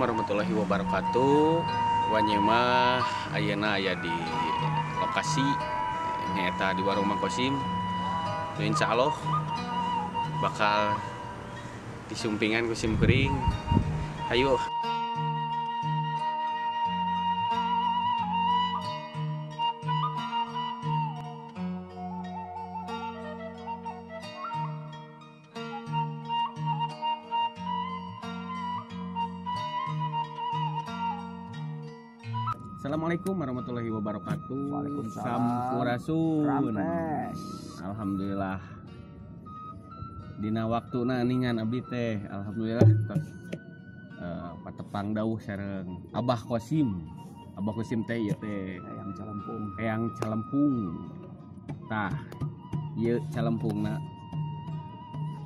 Assalamualaikum warahmatullahi wabarakatuh. Wanyema ayeuna aya di lokasi nyaeta di warung Mang Kosim. Insya Allah bakal disumpingan ku sim kuring. Ayo. Assalamualaikum warahmatullahi wabarakatuh. Waalaikumsalam. Sampurasun. Rampes. Alhamdulillah. Dina waktuna ningan abdi teh, alhamdulillah tos patepang dawuh sareng Abah Kosim. Abah Kosim teh ieu teh Eyang Calempung. Eyang Calempung. Tah, ieu calempungna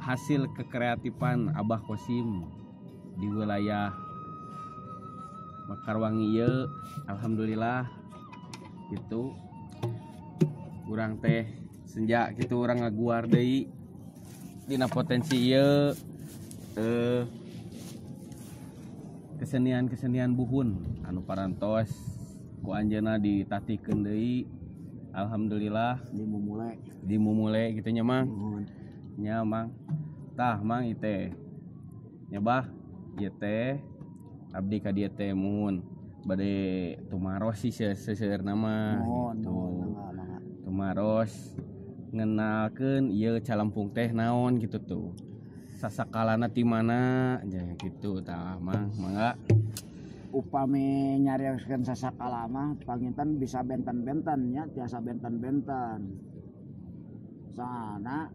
hasil kekreatifan Abah Kosim di wilayah Mekarwangi ieu, alhamdulillah gitu. Urang teh senja gitu urang ngaguar deui dina potensi ieu kesenian-kesenian buhun anu parantos ku anjeunna ditatikeun deui, alhamdulillah dimumule gitu nya Mang. Nya Mang. Tah Mang ieu teh nya bah ieu teh abdi ka dieu teh muhun bade tumaros sih seseueurna mah gitu. Tumaros ngenalkeun ieu calempung teh naon gitu tuh. Sasakalana ti mana ja gitu tah Mang, mangga. Upami nyarioskeun sasakala mah panginten bisa benten-benten nya, tiasa benten-benten. Soalna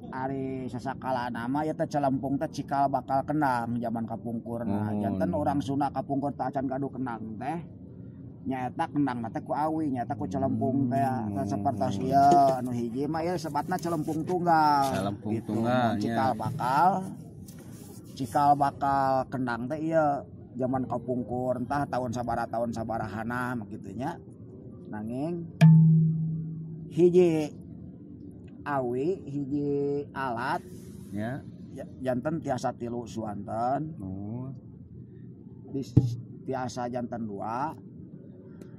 ari sasakala nama ya teh calempung teh cikal bakal kendang zaman kapungkurna. Janten orang Sunda kapungkur teh acan gaduh kendang teh nyaeta kendang teh ku awi, nyaeta ku celempung teh. Teh sapertos ieu anu hiji mah ieu sebatna celempung tunggal. Celempung gitu. Tunggal Cikal bakal kendang teh ieu zaman kapungkur entah tahun sabarahana kitu nya. Nanging hiji awi hiji alat ya janten tiasa tilu suanten. Tiasa janten dua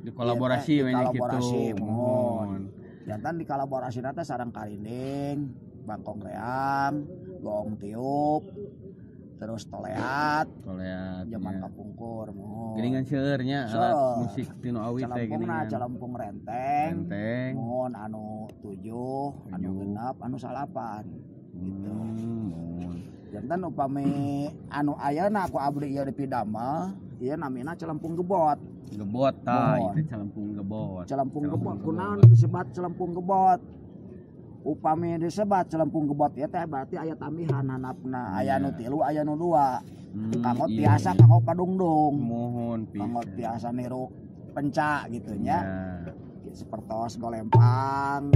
dikolaborasi ya, dikolaborasi gitu. Mohon janten dikolaborasi teh sareng karinding, bangkong reang, gong tiup, terus toleat zaman ya. Kapungkur mohon geuningan seueur nya alat musik tinu awi teh geuningan celempung renteng mohon anu 7 anu 6 anu 9 gitu. Janten upami anu ayeuna ku abdi ieu dipidamel ieu namina celempung gebot. Gebot tah itu celempung gebot. Celempung gebot kunaon disebat celempung gebot? Upami disebat celempung gebot ya teh berarti aya tambihan handapna, aya nu 3 aya nu 2. Kanggo tiasa kanggo padungdung. Mohon pisan. Kanggo tiasa niru penca gitu nya. Sepertos golempang.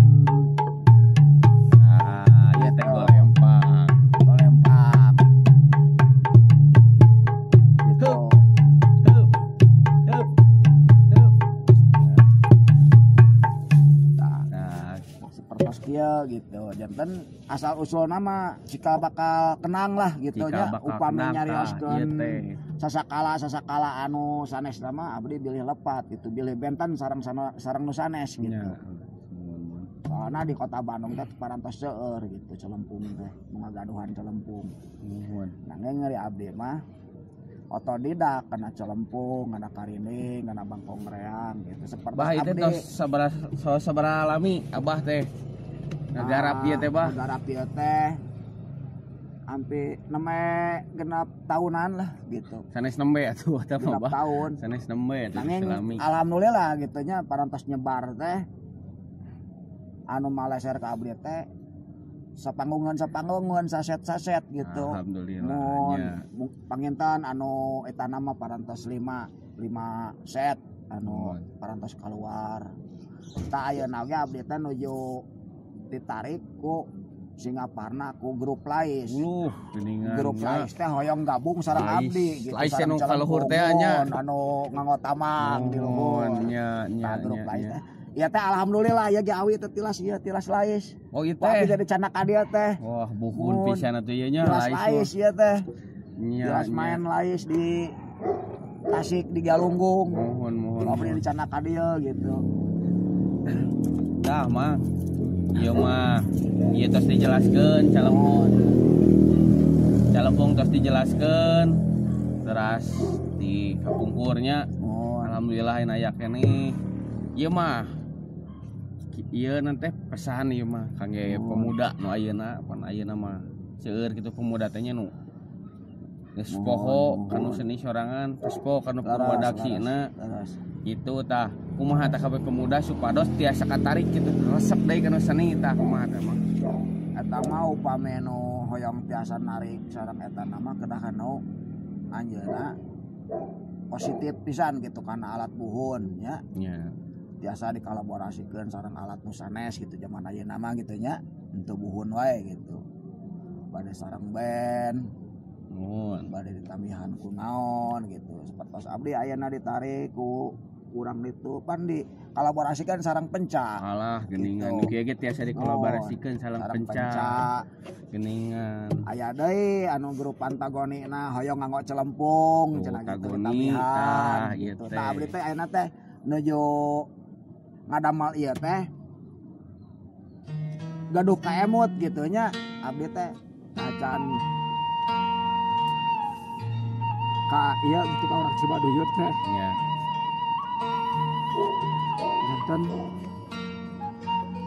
Ah, ieu teh golempang. Golempang. Gitu. Hup. Hup. Nah, sepertos kieu gitu. Janten asal usul nama cikal bakal kenang lah gitu nya. Upami nyarioskeun sasakala anu sanes nama abdi bilih lepat gitu, bilih benten sareng sareng nu sanes gitu. Soalna di kota Bandung teh parantos seueur gitu celempung teh, nu ngagaduhan celempung. Nanging ngeri abdi mah otodidak kana celempung, kana karinding, kana bangkong reang gitu. Seperti bah itu tos sabaraha lami abah teh ngagarap ieu teh bah. Ngagarap ieu teh hampir nembe genap tahunan lah gitu. Sanes nembe atuh eta mah bah. Tahun. Sanes nembe atuh selami. Alhamdulillah gitu nya parantos nyebar teh anu maleser ka abdi teh sapanggungan saset-saset gitu. Alhamdulillah. Mun panginten anu eta nama parantos 5 set anu parantos kaluar. Tah ayeuna ge abdi teh nuju ditarik ku Singaparna ku grup Lais. Grup Lais teh hoyong gabung sareng abdi gitu. Lais anu kaluhur teh nya anu nganggo tamang di luhur. Nya nya. Grup Lais teh. Ya teh alhamdulillah ya ge awi teh tilas ieu tilas lais. Oh ieu teh. Jadi canak ka dieu teh. Wah buhun pisan atuh ieu nya lais. Tilas lais ieu teh. Tilas main lais di Tasik di Galunggung. Mohon mohon. Abdi dicanak ka dieu gitu. Tah Mang. Ieu mah ieu tos dijelaskeun calempung. Calempung tos dijelaskeun. Teras di kapungkurnya. Alhamdulillah ayeuna aya keneh. Ieu mah ieu nanti pesan ieu mah kangge pemuda nu ayeuna, pan ayeuna mah seueur kitu pemuda teh nya nu geus poho kanu seni sorangan, geus poho kanu purwadaksina. Gitu tah kumaha tah kabeh pemuda supados tiasa katarik kitu resep deui kanu seni tah kumaha tah Mang? Eta mah upami nu hoyong tiasa narik sareng eta nama kedah kanu anjeunna positif pisan gitu kana alat buhun nya. Nya. Tiasa dikolaborasikeun sareng alat nu sanes gitu zaman ayeuna mah gitu nya, henteu buhun wae gitu. Bade sareng band. Nuhun. Bade ditambihan ku naon gitu. Sapertos abdi ayeuna ditarik ku urang ditu pan dikolaborasikeun sareng penca. Alah geuningan nu kieu ge tiasa dikolaborasikeun sareng penca. Geuningan. Aya deui anu grup Pantagoni na hoyong nganggo celempung cenah gitu ditambihan. Gitu. Tah abdi teh ayeuna teh nuju ngadamal ieu teh gaduh kaemut gitu nya abdi teh acan ka ieu gitu ka urang Cibaduyut teh nya. Janten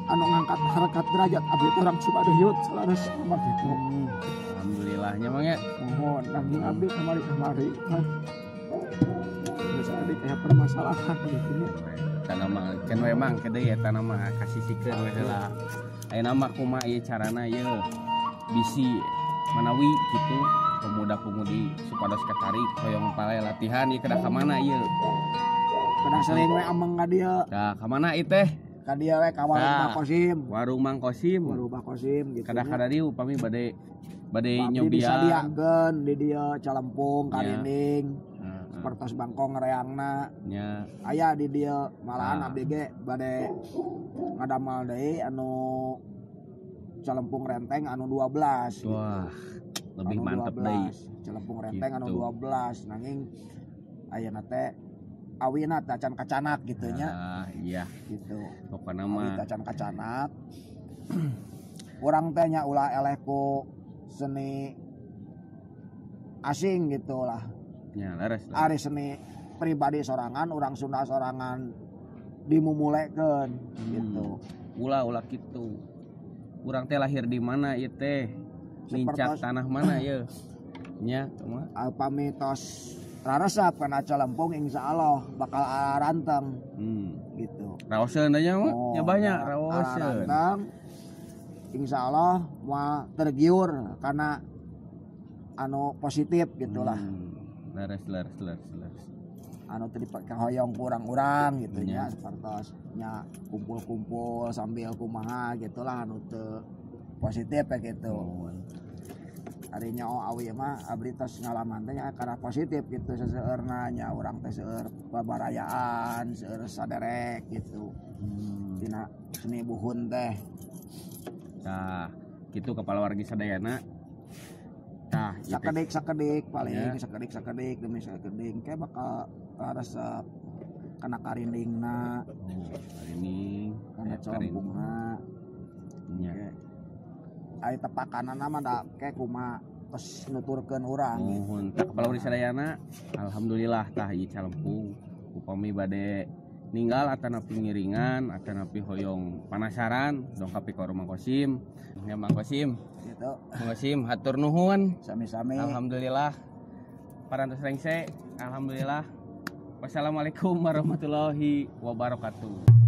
anu ngangkat harkat derajat abdi teh urang Cibaduyut salaras mah gitu. Alhamdulillahnya Mang ya. Mohon nanging abdi kamari-kamari mah geus abdi aya permasalahan gitu nya. Tanah mah can we Mang ke deui eta mah kasisikeun we heula. Ayeuna mah kumaha ieu carana ieu bisi manawi kitu pemuda-pemudi supados katarik hoyong pale latihan ieu kedah ka mana ieu? Kedah sering we ameng ka dieu. Tah ka mana ieu teh? Ka dieu we ka warung Mang Kosim. Warung Mang Kosim. Warung Mang Kosim gitu. Kedah ka dieu upami bade nyobian. Disadiakeun di dieu calempung karinding. Sapertos bangkong reangna. Nya. Aya di dieu malahan abdi ge bade ngadamal deui anu calempung renteng anu 12. Wah, gitu. Lebih anu mantep deui. Celempung renteng gitu. Anu 12 nanging ayeuna teh awina teh acan kacanak gitu nya. Ah, iya. Gitu. Pokona mah acan kacanak. Urang teh nya ulah eleh ku seni asing gitu lah. Ya, leres. Ari seni pribadi sorangan, urang Sunda sorangan dimumulekeun gitu. Ulah kitu. Urang teh lahir di mana ieu teh? Nincak tanah mana ieu? Nya, kumaha? Upami tos raresep kana calempung insyaallah bakal aranteng. Gitu. Raoseun nya mah, nya banyak raoseun. Aranteng. Insyaallah moal tergiur karena anu positif gitulah. Leres. Anu teu dikahoyong kurang-urang gitu nya sapertos nya kumpul-kumpul sambil kumaha gitulah anu teu positif ya gitu. Ari nya awi mah abdi tos ngalaman teh nya karena positif gitu seseueurna nya urang teh seueur babarayaan, seueur saderek gitu. Dina seni buhun teh. Tah, kitu kepala wargi sadayana. Tah, sakedik-sakedik paling ya. Sakedik-sakedik demi sakedik kayak bakal resep kana karindingna. Karinding, kana calempungna. Nya. Ai tepakanana mah da kayak kumaha tos nuturkeun urang. Nuhun. Tah kepala wargi sadayana, alhamdulillah tah ieu calempung upami bade ninggal atanapi ngiringan atanapi hoyong panasaran dongkap ka Mang Kosim. Ya Mang Kosim. Gitu. Mang Kosim hatur nuhun. Sami-sami. Alhamdulillah. Parantos rengse. Alhamdulillah. Wassalamualaikum warahmatullahi wabarakatuh.